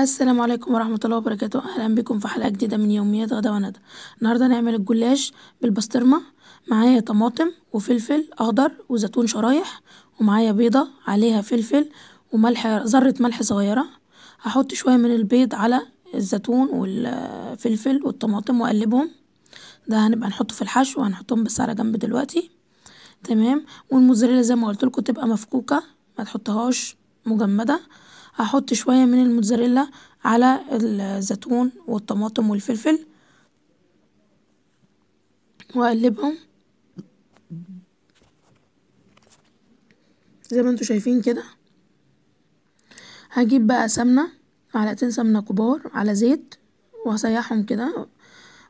السلام عليكم ورحمة الله وبركاته. أهلا بكم في حلقة جديدة من يوميات غدا وندى. النهاردة هنعمل الجلاش بالبسطرمة. معايا طماطم وفلفل أخضر وزيتون شرايح، ومعايا بيضة عليها فلفل وملح، ذرة ملح صغيرة. هحط شوية من البيض على الزيتون والفلفل والطماطم وأقلبهم، ده هنبقى نحطه في الحشو وهنحطهم بس على جنب دلوقتي، تمام. والموزاريلا زي ما قلتلكوا تبقى مفكوكة، ما تحطهاش مجمدة. هحط شوية من الموتزاريلا على الزيتون والطماطم والفلفل واقلبهم زي ما انتوا شايفين كده. هجيب بقى سمنة، معلقتين سمنة كبار على زيت، وهسيحهم كده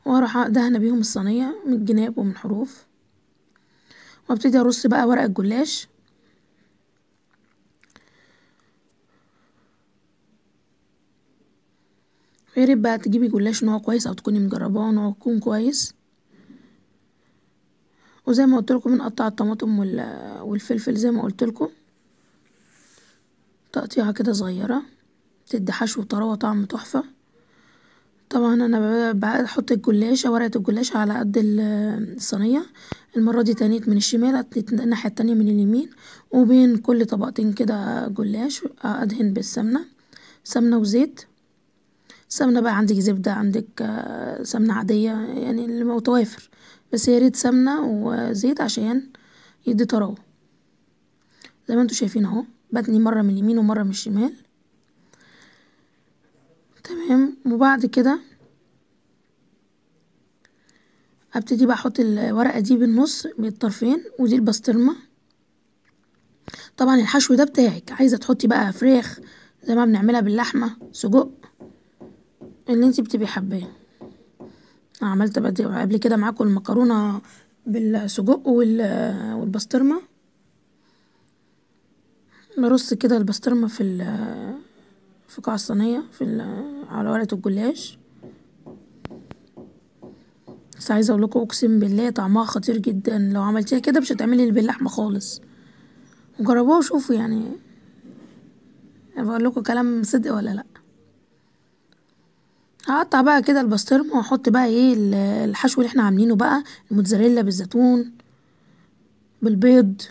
واروح دهنة بيهم الصينية من الجناب ومن الحروف، وابتدي ارص بقى ورق الجلاش. يا ريت بقى تجيبي جلاش نوع كويس او تكوني مجرباه نوع يكون كويس. وزي ما قلت لكم بنقطع الطماطم والفلفل زي ما قلت لكم تقطيعه كده صغيره، تدي حشو وطراوه طعم تحفه. طبعا انا بحط الجلاشه، ورقه الجلاش على قد الصينيه. المره دي تنيت من الشمال، الناحيه التانية من اليمين، وبين كل طبقتين كده جلاش ادهن بالسمنه، سمنه وزيت. سمنة بقى عندك زبدة، عندك سمنة عادية، يعني اللي متوافر، بس يا ريت سمنة وزيت عشان يدي طراوة. زي ما انتوا شايفين اهو، بتني مرة من اليمين ومرة من الشمال، تمام. وبعد كده ابتدي بقى احط الورقة دي بالنص من الطرفين، ودي البسطرمة. طبعا الحشو ده بتاعك، عايزة تحطي بقى فراخ زي ما بنعملها باللحمة، سجق، اللي انتي بتبقي حباه. عملت قبل كده معاكم المكرونه بالسجق والبسطرمه. برص كده البسطرمه في قاع الصينيه، على ورقه الجلاش. بس عايزه اقول لكم اقسم بالله طعمها خطير جدا، لو عملتيها كده مش هتعملي اللي باللحمه خالص. وجربوها وشوفوا، يعني بقول لكم كلام صدق ولا لا. هقطع بقى كده البسطرمه واحط بقى ايه الحشو اللي احنا عاملينه بقى، الموتزاريلا بالزيتون بالبيض.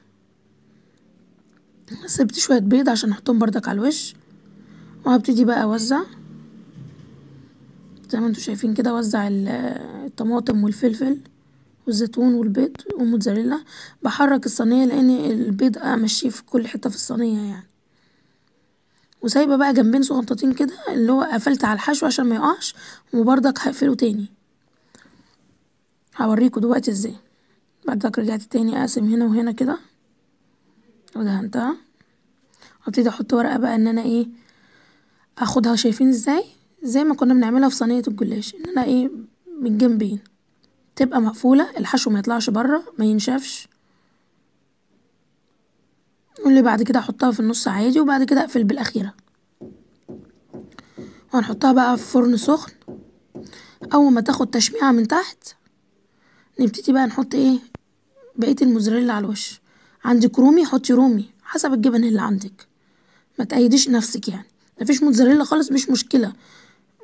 سبت شويه بيض عشان احطهم بردك على الوش. وهبتدي بقى اوزع زي ما انتوا شايفين كده، اوزع الطماطم والفلفل والزيتون والبيض والموتزاريلا. بحرك الصينيه لان البيض امشيه في كل حته في الصينيه يعني. وسايبه بقى جنبين صغنطتين كده اللي هو قفلت على الحشو عشان ما يقعش، وبرضك هقفله تاني، هوريكوا دلوقتي ازاي. بعدك رجعت تاني اقسم هنا وهنا كده ودهنتها. وابتدي احط ورقه بقى ان انا ايه اخدها، شايفين ازاي زي ما كنا بنعملها في صينيه الجلاش، ان انا ايه من الجنبين تبقى مقفوله، الحشو ما يطلعش بره، ما ينشفش. واللي بعد كده احطها في النص عادي، وبعد كده اقفل بالاخيره. وهنحطها بقى في فرن سخن. اول ما تاخد تشميعه من تحت نبتدي بقى نحط ايه بقيه الموزاريلا على الوش. عندك رومي حطي رومي حسب الجبن اللي عندك، ما تقيديش نفسك يعني. مفيش موتزاريلا خالص مش مشكله،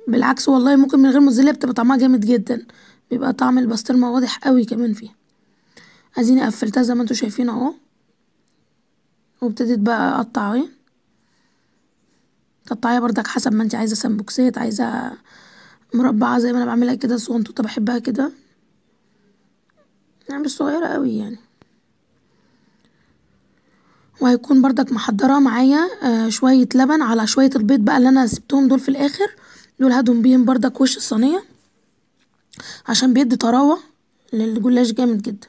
بالعكس والله ممكن من غير موتزاريلا بتبقى طعمها جامد جدا، بيبقى طعم البسطرمه واضح قوي كمان فيها. اديني قفلتها زي ما انتوا شايفين اهو، وابتديت بقى اقطع اهي. تقطعيها بردك حسب ما انت عايزه، سمبوكسات، عايزه مربعه زي ما انا بعملها كده صغنطوطه، بحبها كده يعني، مش صغيره قوي يعني. وهيكون بردك محضره معايا شويه لبن على شويه البيض بقى اللي انا سبتهم دول في الاخر، دول هدهم بيهم بردك وش الصينيه عشان بيدي طراوه للجلاش جامد جدا،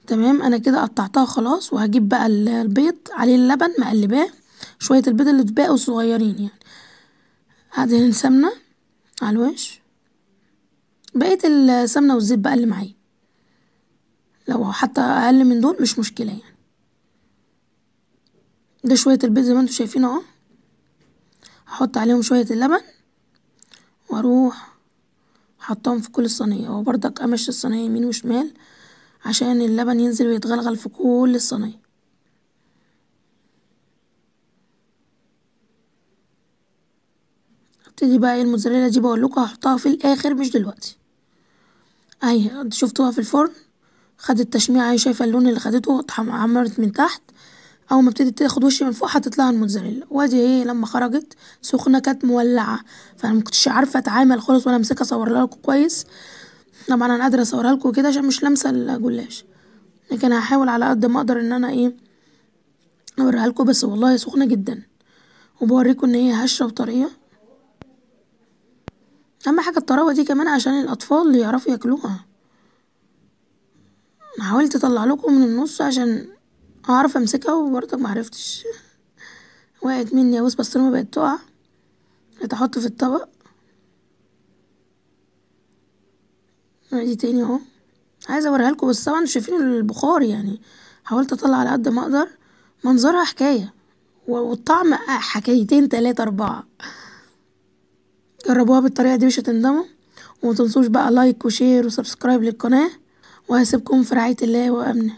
تمام. انا كده قطعتها خلاص، وهجيب بقى البيض عليه اللبن مقلباه، شويه البيض اللي اتبقوا صغيرين يعني. هدهن سمنه على الوش، بقيه السمنه والزيت بقى اللي معايا، لو حتى اقل من دول مش مشكله يعني. ده شويه البيض زي ما انتوا شايفين اهو، هحط عليهم شويه اللبن واروح حطهم في كل الصينيه، وبرضك امشي الصينيه يمين وشمال عشان اللبن ينزل ويتغلغل في كل الصينية. ابتدي بقى ايه الموتزاريلا دي بقول لكم هحطها في الاخر مش دلوقتي. اهي شفتوها في الفرن، خدت تشميعه، اهي شايفه اللون اللي خدته، اتحمرت من تحت. اول ما ابتدت تاخد وش من فوق حطيت لها الموتزاريلا، وادي ايه لما خرجت سخنة كانت مولعه، فانا ما كنتش عارفه اتعامل خالص وانا امسكها اصورها لكم كويس. طبعا انا قادرة اصورها لكم كده عشان مش لامسه الجلاش، لكن هحاول على قد ما اقدر ان انا ايه اوريها لكم، بس والله سخنة جدا، وبوريكم ان هي هشه وطريه. اهم حاجة الطراوه دي كمان عشان الاطفال يعرفوا ياكلوها. انا حاولت اطلع لكم من النص عشان اعرف امسكها وبرضك معرفتش، وقعت مني يا بص، بسطرمه بقت تقع. احط في الطبق ادي تاني اهو، عايزه اوريها لكم بس طبعا شايفين البخار يعني، حاولت اطلع على قد ما اقدر. منظرها حكاية والطعم حكايتين تلاتة اربعة. جربوها بالطريقة دي مش هتندموا، وما تنسوش بقى like و share و subscribe للقناة، وهسيبكم في رعاية الله وامنه.